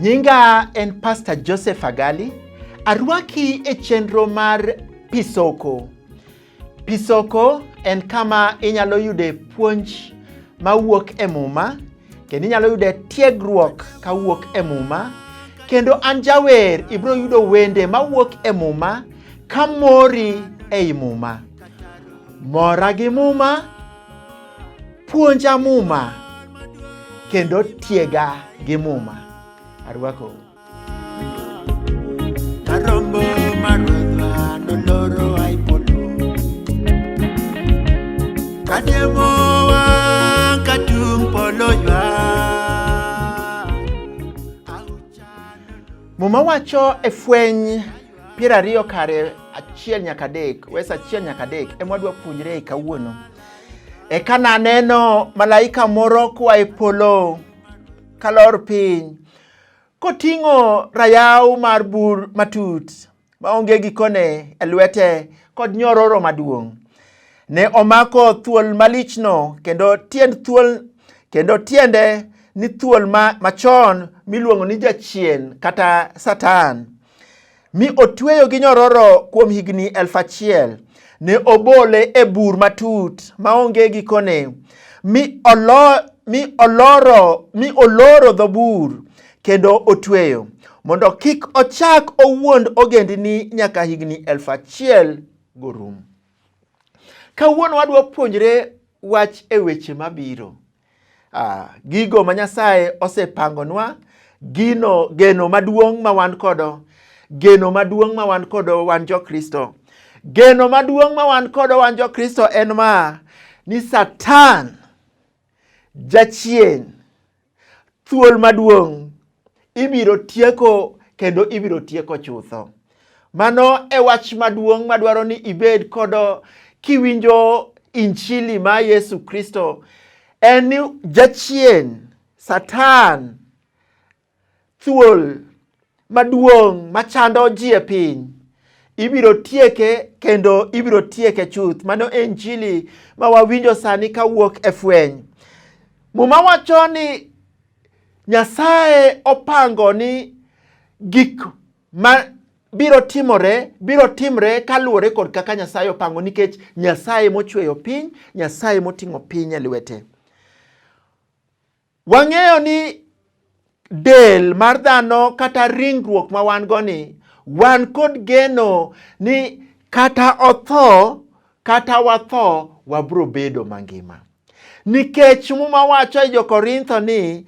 Nyinga en Pastor Joseph Agali. Arwaki e chenro mar Pisoko. Pisoko en kama inyalo yude puonj mawuok e Muma, kendo inyalo yude tiegruok kawuok e Muma, kendo an jawer ibiro yudo wende mawuok e Muma kamori ei Muma. Mora gi Muma, puonja Muma, kendo tiega gi Muma. Arwakou. Karombo maruodhwa noloro ai polo. Kadiemo wang' ka tung' polo ywak. Muma wacho e Fweny 20 kare 1 nyaka 3, wes 1 nyaka 3 ema wadwa puonjre e kawuono. Eka naneno malaika moro koa e polo kalor piny koting'o rayaw mar bur matut maonge gikone e lwete kod nyororo maduong'. Ne omako thuol malichno kendo tiend thuol kendo tiende ni thuol ma machon miluongo ni jachien kata Satan, mi otweyo gi nyororo kuom higni 1000. Ne obole e bur matut maonge gikone, mi oloro dho bur kendo otweyo mondo kik ochak owuond ogendini nyaka higni 1000 gorum. Kawuono wadwa puonjre wach e weche mabiro. Gigo ma Nyasaye osepangonwa, gino geno maduong' ma wan kodo, geno maduong' ma wan kodo wan jo-Kristo. Geno maduong' ma wan kodo wan jo-Kristo en ma ni Satan, jachien, thuol maduong' ibiro tieko kendo ibiro tieko chutho. Mano e wach maduong' madwaro ni ibed kodo kiwinjo injili mar Yesu Kristo, en ni jachien, Satan, thuol maduong' machando ji e piny ibiro tieke kendo ibiro tieke chuth. Mano e injili ma wawinjo sani kawuok e Fweny. Muma wacho ni Nyasaye opango ni gik ma biro timore biro timre kaluwore kod kaka Nyasaye opango, nikech Nyasaye mochweyo piny, Nyasaye moting'o piny e lwete. Wang'eyo ni del mar dhano kata ringruok ma wan go ni, wan kod geno ni kata otho kata watho, wabiro bedo mangima. Nikech Muma wacho e Jo-Korintho ni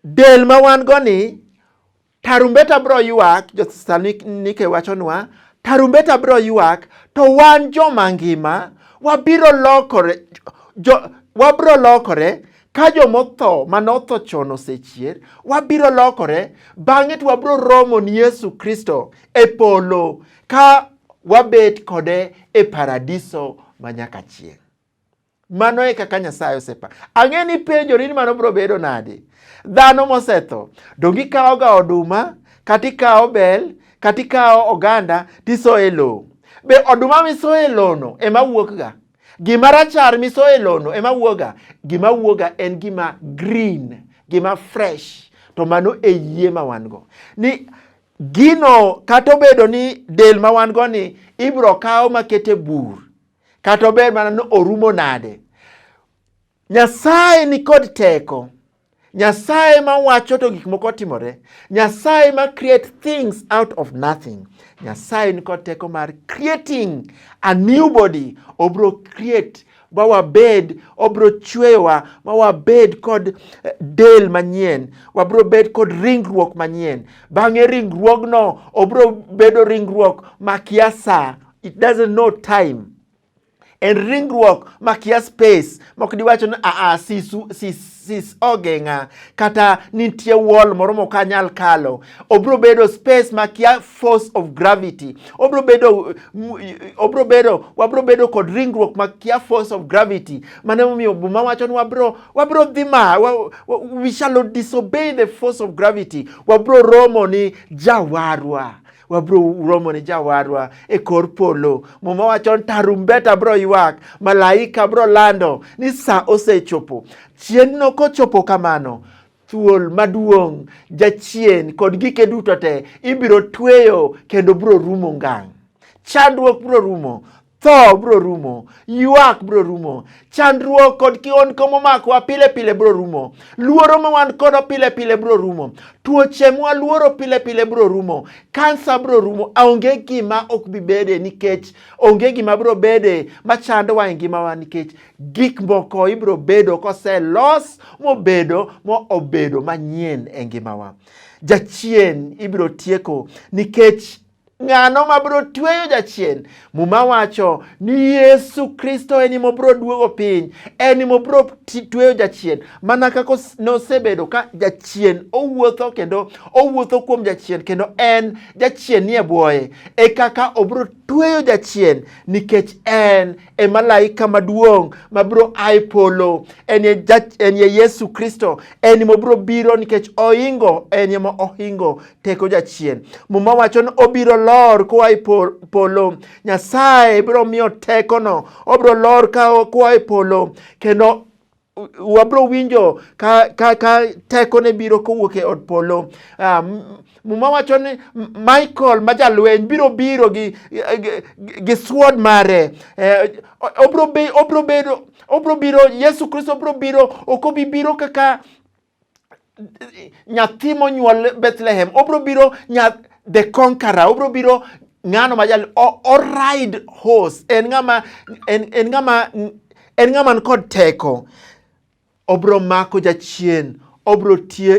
del ma wan go ni, tarumbeta biro ywak, Jo-Thessalonike wachonwa, tarumbeta biro ywak, to wan joma ngima wabiro lokore, wabiro lokore ka jomotho manotho chon osechier, wabiro lokore, bang'e to wabiro romo ni Yesu Kristo e polo ka wabet kode e paradiso manyaka chieng'. Mano e kaka Nyasaye osepa. Ang'e ni penjori ni mano biro bedo nade. Dhano mosetho, donge ikawo ga oduma, kata ikawo bel, kata ikawo oganda tisoyo e lowo. Be oduma misoyo e lowono ema wuok ga? Gima rachar misoyo e lowono ema wuok ga? Gima wuok ga en gima green, gima fresh. To mano e yie ma wan go. Ni gino kata obedo ni del ma wan go ni ibiro kaw maket e bur, kata obed mana ni orumo nade, Nyasaye ni kod teko. Nyasaye ma wacho to gik moko timore. Nyasaye ma create things out of nothing. Nyasaye ni kod teko mar creating a new body. Obro create ma wabed, obro chweyowa ma wabed kod del manyien. Wabro bed kod ringruok manyien. Bang'e ringruogno obro bedo ringruok makia sa. It doesn't know time. En ringruok makia space, mok diwacho ni aa sisu sis, sis ogeng'a kata nitie wall moro mok anyal kalo. Obro bedo space makia force of gravity. Obro bedo, obro bedo, wabro bedo kod ringruok makia force of gravity. Mano emomiyo Muma wacho ni wabro dhi ma we shall not disobey the force of gravity. Wabro romo ni jawarwa. Wabro romo ni jawarwa e kor polo. Muma wacho ni tarumbeta bro ywak, malaika bro lando ni sa osechopo. Chieng'no kochopo kamano, Thuol maduong', jachien kod gike duto te ibiro tweyo kendo biro rumo ngang'. Chandruok biro rumo, tho biro rumo, ywak biro rumo, chandruok kod kihondko momakowa pile pile biro rumo, luoro ma wan kodo pile pile biro rumo, tuoche mwaluoro pile pile biro rumo, kansa biro rumo. Onge gima ok bi bede nikech onge gima biro bede machandowa e ngimawa nikech gik moko ibiro bedo koselos mobedo mo obedo manyien e ngimawa. Jachien ibiro tieko nikech ng'ano ma biro tweyo jachien? Muma wacho ni Yesu Kristo en ema obiro duogo piny, en ema obiro tweyo jachien, mana kaka nosebedo ka jachien owuotho kendo owuotho kuom jachien kendo en jachien nie bwoye, e kaka obiro tweyo jachien nikech en e malaika maduong' mabiro a e polo, en e Yesu Kristo, en ema obiro biro nikech ohingo, en ema ohingo teko jachien. Muma wacho ni obiro lor koa e polo. Nyasaye biro miyo tekono, obiro lor koa e polo kendo wabiro winjo ka, ka, ka tekone biro kowuok e od polo. Muma wacho ni Michael ma jalweny biro biro gi sword mare. Obiro bedo, obiro biro, Yesu Kristo biro biro, ok obi biro kaka nyathi monyuol Bethlehem, obiro biro the conqueror, obiro biro ng'ano ma jal o ride horse, en ng'ama en ng'ama en ng'ama kod teko. Obiro mako jachien, obiro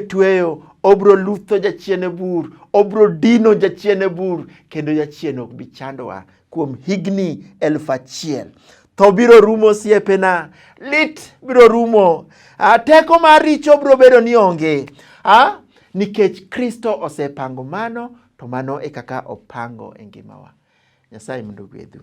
tweyo, obiro lutho jachien e bur, obiro dino jachien e bur, kendo jachien ok bi chandowa kuom higni 1000. Tho biro rumo osiepena, lit biro rumo, teko mar richo biro bedo ni onge, nikech Kristo osepango mano, to mano e kaka opango e ngimawa. Nyasaye mondo ogwedhu.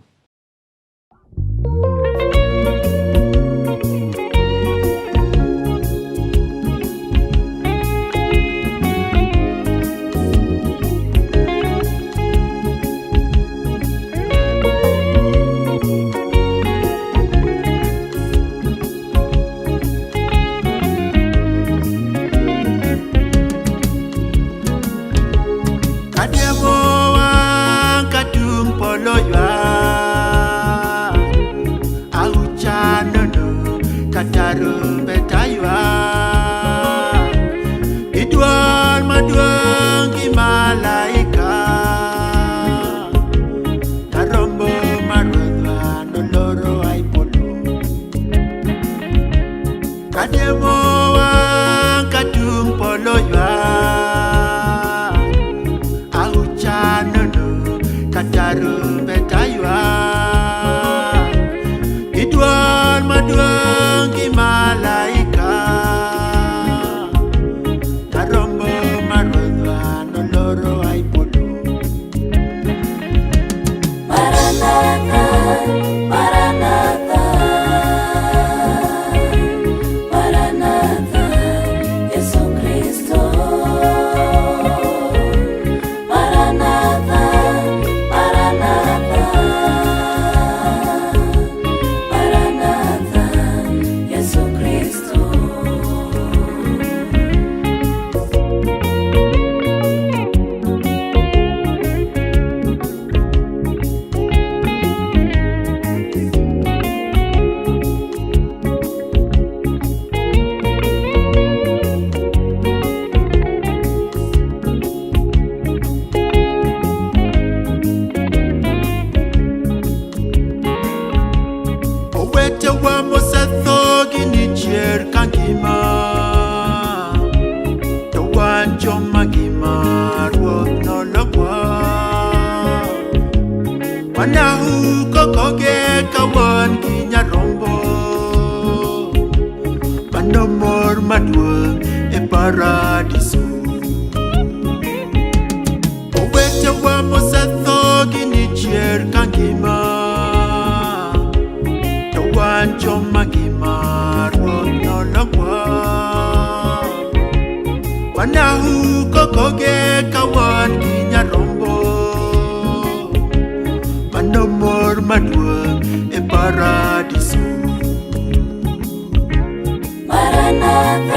Maranatha,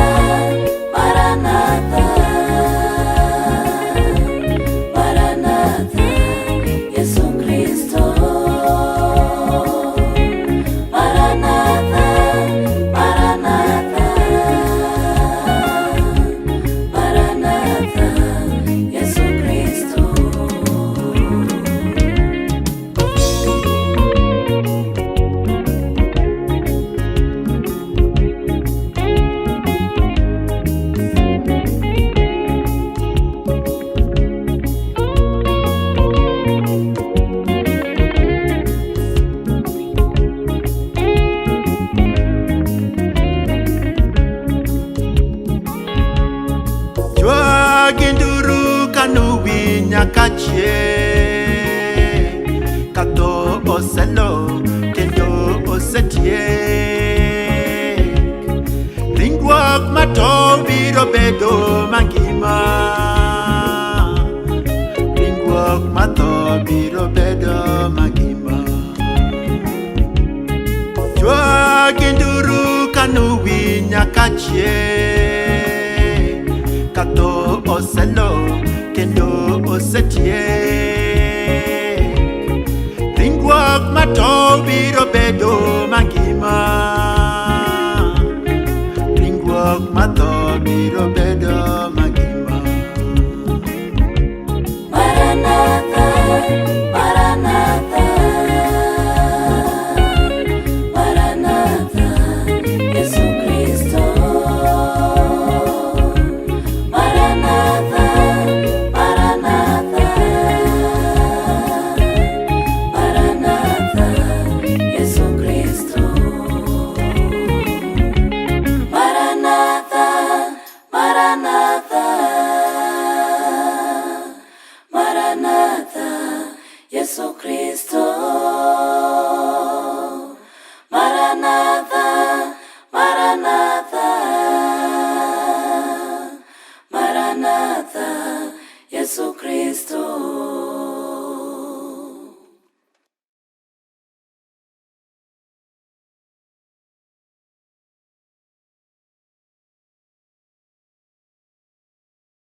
Maranatha. Jomotho biro bedo mangima. Ywak gi nduru kanuwi nyaka chieng', ka tho oselo kendo osetiek. Ringruok matow biro bedo